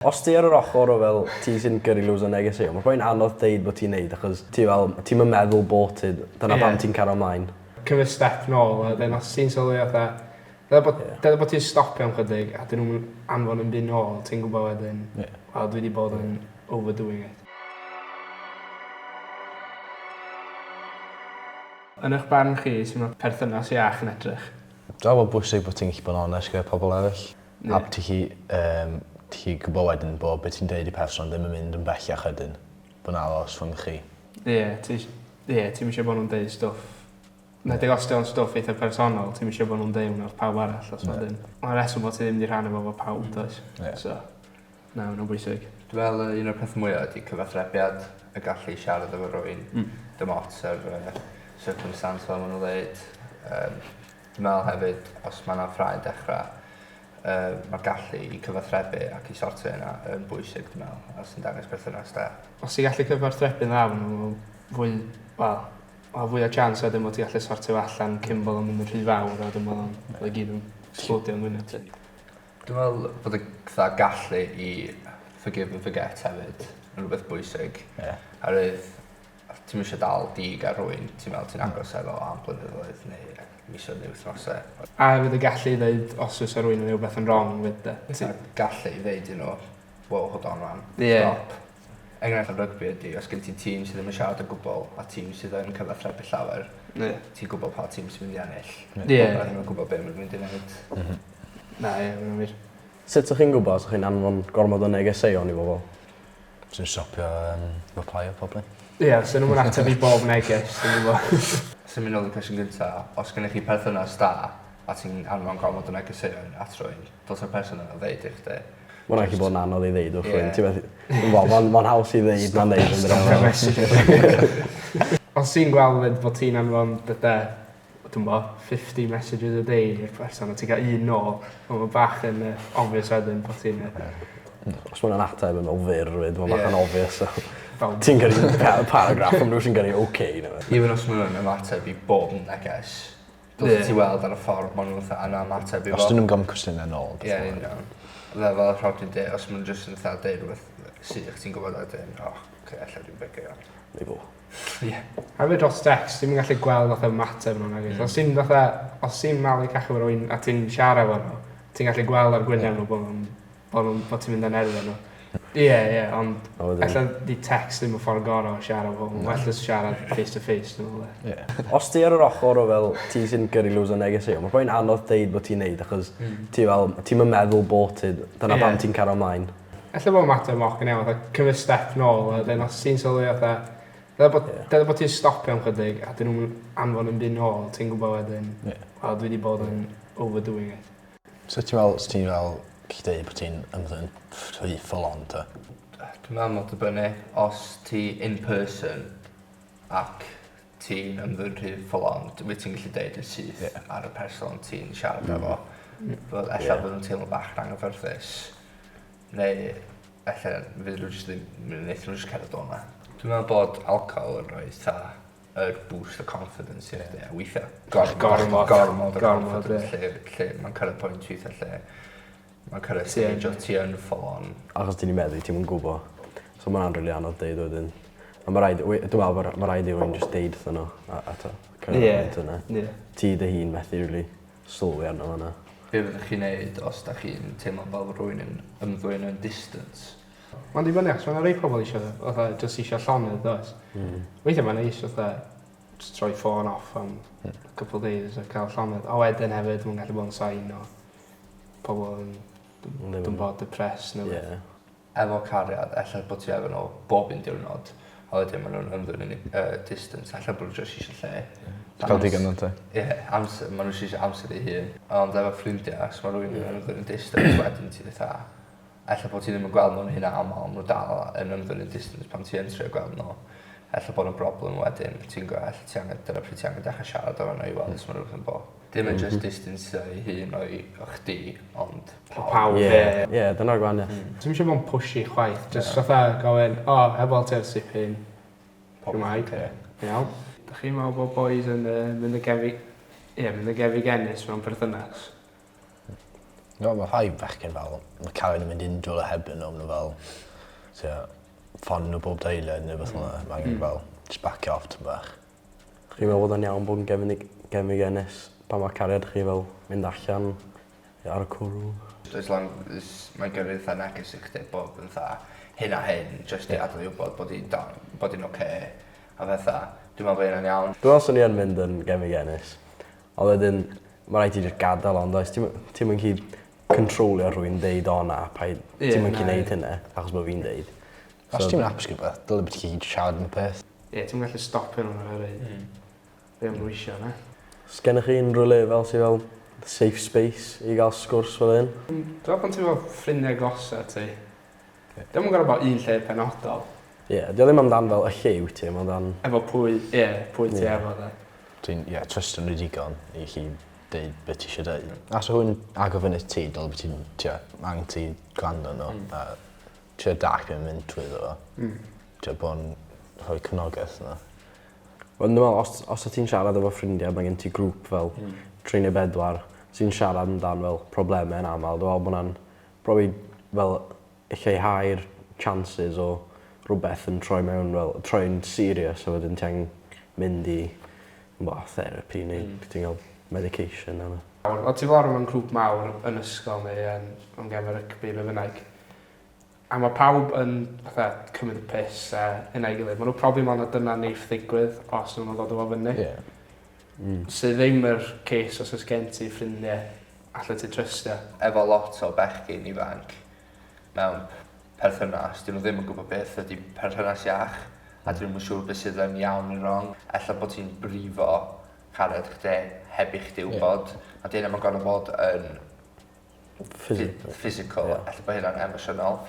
Os ti ar yr ochor o fel ti sy'n gyrru loads o negeseuon ma' probably'n anodd deud bo' ti'n neud achos ti fel ti'm yn meddwl bo' ti dyna pam ti'n cario mlaen. Cymryd step nôl a wedyn os ti'n sylwi fatha deda bod... Ie. ...deda bod ti'n stopio am chydig a 'dyn nw'm yn anfon 'im byd nôl ti'n gwbo wedyn... Ie. ...wel dwi 'di bod yn overdoing it. Yn 'ych barn chi su' ma' perthynas iach yn edrych? Dwi me'wl ma'n bwysig bo' ti'n gallu bod yn onest gyda pobol eryll. Ie. A ti 'llu yym ti 'llu gwbo wedyn bo' be' ti'n deud i person ddim yn mynd yn bellach wedyn. Bo' 'na aros rhwng chi. Ie ti ish- ie ti'm isio bo' nw'n deud stwff 'nedig os 'di o'n stwff eitha personol ti'm isio bo' nw'n deu wnna wrth pawb arall os wedyn ma' reswm bo' ti ddim 'di rhannu fo 'fo pawb does? Ie. So na ma' wnna'n bwysig. Dwi me'wl yy un o'r peth mwya ydi cyfathrebiad y gallu siarad efo rywun. Hmm. Dim ots ar yy circumstance fel ma' n'w ddeud. Yym dwi me'wl hefyd os ma' 'na ffrae dechra yy ma'r gallu i cyfathrebu ac i sortio hynna yn bwysig dwi me'wl a sy'n dangos perthynas da. Os ti gallu cyfathrebu'n dda efo n'w fwy wel ma' fwy o chance wedyn bo' ti gallu sortio fo allan cyn bod o'n mynd yn rhy fawr a wedyn bod o'n bod o gyd yn ecsblodio yn wyneb ti. Dwi me'wl bod y fatha gallu i forgive and forget hefyd yn rwbeth bwysig. Ie. Oherwydd ti'm isio dal dig ar rywun ti'n me'wl ti'n agos efo am blynyddoedd neu misoedd neu wythnose. A hefyd y gallu i ddeud os oes 'na rywun yn neu' wbeth yn rong 'fyd 'de. Ti gallu i ddeud i n'w whoa hold on man. Ie. Stop. Enghraifft yn rygbi ydi os gen ti tîm sydd ddim yn siarad o gwbwl a tîm sydd yn cyfathrebu llawer... Ie. ...ti'n gwbod pa tîm sy'n mynd i ennill. Ie. Pobol ddim yn gwbod be' ma' n'w mynd i neud. M-hm. Na ie ma' wnna'n wir. Sut 'ych chi'n gwbo os 'ych chi'n anfon gormod o negeseuon i bobol? Swn i'n stopio yym replio probably. Ie os 'dyn nw'm yn ateb i bob neges ti'n gwbo. Symud nôl i'r cwestiwn gynta os gennych chi perthynas da a ti'n anfon gormod o negeseuon at rywun dylsa'r person yna ddeud i chdi. Ma' wnna gallu bod yn anodd i ddeud wrth rywun Ie. ti methu wel ma'n ma'n haws i ddeud na neud on'd yw e? Stopia messagio. Os ti'n gweld 'fyd bo' ti'n anfon pethe dwi'm 'bo' fifty messages a day i'r person a ti'n ca'l un nôl ma' fe bach yn yy obvious wedyn bo' ti'n yy Os ma' wnna'n ateb yn fel fyr 'fyd ma'n bach yn Ie. obvious so. Fel... Ti'n gyrru pa- paragraff a ma' nw jyst yn gyrru ok neu wbeth. Even os ma' nw'n ymateb i bob neges dylse ti weld ar y ffordd ma' n'w fatha yn ymateb i fo. Os 'dyn nw'n gofyn cwestiyne nôl. Ie yn union. Fel fel rhod dwi'n deud os ma' n'w jyst yn fatha deud rwbeth sych ti'n gwbod wedyn o oce ella dwi'n bygio. Neu fo. Ie. Hefyd dros text ti'm yn gallu gweld fatha ymateb n'w nagwyt? Os ti'n fatha os ti'n malu cachu efo rywun a ti'n siara efo n'w ti'n gallu gweld ar gwyneb n'w bo' nw'n bo' nw'n bo' ti'n mynd yn nerfio n'w. Ie ie ond A wedyn... ella 'di text ddim y ffor gora' o siarad efo pobol. Well jyst siarad face to face dwi me'wl ie. Ie. Os ti ar yr ochor o fel ti sy'n gyrru loads o negeseuon ma' probably'n anodd deud bo' ti'n neud achos ti fel ti'm yn meddwl bo' ti dyna pam ti'n cario mlaen. Ella bo' mater moch yn iawn fatha cymryd step nôl a wedyn os ti'n sylwi fatha deda bod... Ie. ...deda bo' ti'n stopio am chydig a 'dyn nw'm yn anfon 'im byd nôl ti'n gwbo wedyn... Ie. ...wel dwi 'di bod yn overdoing it. So ti me'wl os ti'n fel gallu deud bo' ti'n ymddwyn rhy full on 'ta? Dwi me'wl ma'n dibynnu os ti in person ac ti'n ymddwyn rhy full on wyt ti'n gallu deud yn syth... Ie. ...ar y person ti'n siarad efo. Fel ella Ie. bod nhw'n teimlo bach yn anghyffyrddus neu ella fydd nhw jyst ddim wnaethon nhw jyst cerdded o 'na. Dwi'n meddwl bod alcohol yn rhoi fatha yr boost o confidence i chdi a weithia' gormod Gormod. gormod o Gormod, confidence ie. lle lle ma'n cyrraedd pwynt weithia' lle ma'n cyrraedd stage o ti yn full on. Achos ti 'di meddwi ti'm yn gwbo. So ma' wnna'n rili anodd deud wedyn. A ma' raid we- dwi me'wl bo' r- ma' raid i rywun jyst deud wrthyn n'w a a t'o' cyrraedd y pwynt yna. Ie. Ti dy hun methu rili sylwi arno fo na. Be' fyddech chi'n neud os 'dach chi'n teimlo fel bo' rywun yn ymddwyn yn distant? Ma'n dibynnu achos ma' 'na rei pobol isio fatha jyst isio llonydd does? Hmm. Weithia' ma'n neis fatha jyst troi ffôn off am couple of days a ca'l llonydd. A wedyn hefyd ma'n gallu bod yn sign o pobol yn dwi'm bo' depressed ne' wbath. Ie. Efo cariad ella bo' ti efo n'w bob un diwrnod a wedyn ma' nw'n ymddwyn yn yy distant ella bo' n'w jyst isio lle. Cael digon o te. Ie amser ma' n'w jyst isio amser eu hun. Ond efo ffrindia os ma' rywun yn ymddwyn yn distant wedyn ti fatha ella bo' ti ddim yn gweld nw'n hynna amal ma' n'w dal yn ymddwyn yn distant pan ti yn trio gweld n'w. Ella bod 'na broblem wedyn ti'n gwbo ella ti angen dyna pryd ti angen dechra siarad efo n'w i weld os ma' rwbeth yn bo'. Dim yn jyst distansio ei hun o'i o chdi ond O pawb Ie. ie. Ie dyna'r gwahaniath. Ti'm isio bo' yn pushy chwaith jyst fatha gofyn o heb weld ti ers tipyn. Shwmai? Ie. Iawn. Dach chi'n meddwl bod bois yn yy mynd yn gefi- ie mynd yn gefigenus mewn perthynas? No, mae rhai bechgyn fel, mae cariad yn mynd unrhyw le hebddyn nhw, maen nhw fel, tua, ffon nhw bob deiliad neu beth fel 'na. Mae angen fel, just back off tipyn bach. Chi'n meddwl bod o'n iawn bod yn gefnig, gefnigenus pan mae cariad chi fel mynd allan ar y cwrw? As long as mae'n gyrru fatha neges i chdi bob yn fatha hyn a hyn, just i adael i wybod bod hi'n down, bod hi'n oce, a fatha, dwi'n meddwl bod hynna'n iawn. Dwi'n meddwl swn i yn mynd yn gefnigenus. Ond wedyn, mae rhaid ti just gadael ond oes, ti'm ti'm yn gallu controlio rhywun deud o na, paid, Ie, ti'm yn gallu na. neud hynna, achos bod fi'n deud. Os ti'n mynd hapus gyda beth, dyle bod ti'n siarad am y peth. Ie, ti'n gallu stopio nhw'n ar ei be maen nhw isio, na. Sgennych chi unrhyw le fel sydd fel safe space i gael sgwrs fel hyn? Dwi'n meddwl pan ti'n efo ffrindiau gosa ti. Dwi'n yn gorfod bod un lle penodol. Ie, yeah, di o ddim amdan fel y lle wyt ti, mae amdan... Efo pwy, ie, pwy ti Ie. efo de. Dwi'n, ie, trystio nhw digon i chi deud beth ti eisiau deud. A so hwn agor fyny ti, dyle bod ti'n, tua, angen ti gwrando nhw. A trio dallt beth mynd trwy fo. Trio bod yn rhoi cefnogaeth yna. Wel, dwi'n meddwl, os, os wyt ti'n siarad efo ffrindiau, mae gen ti grŵp fel 3 neu 4 sy'n siarad amdan fel problemau yn aml. Dwi'n meddwl bod hwnna'n probably fel lleihau'r chances o rhywbeth yn troi mewn fel, troi'n serious a wedyn ti'n mynd i bo, therapy neu ti'n cael medication yna. O ti fel arfer mewn grŵp mawr yn ysgol neu yn, yn gefn rygbi be bynnag. A mae pawb yn fatha cymryd y piss a hynna i gilydd. Maen nhw probably meddwl na dyna neith ddigwydd os nhw'n dod o fo fyny. Ie. Sydd ddim yr case os oes gen ti ffrindiau allan ti trystio. Efo lot o bechgyn ifanc mewn perthynas, dyn nhw ddim yn gwybod beth ydy perthynas iach, a dyn nhw'n siŵr beth sydd yn iawn neu wrong. Ella bod ti'n brifo cariad chdi heb i chdi wybod, a dyn nhw'n gorfod bod yn Physical. physical, Ie. ella bod hynna'n emosiynol.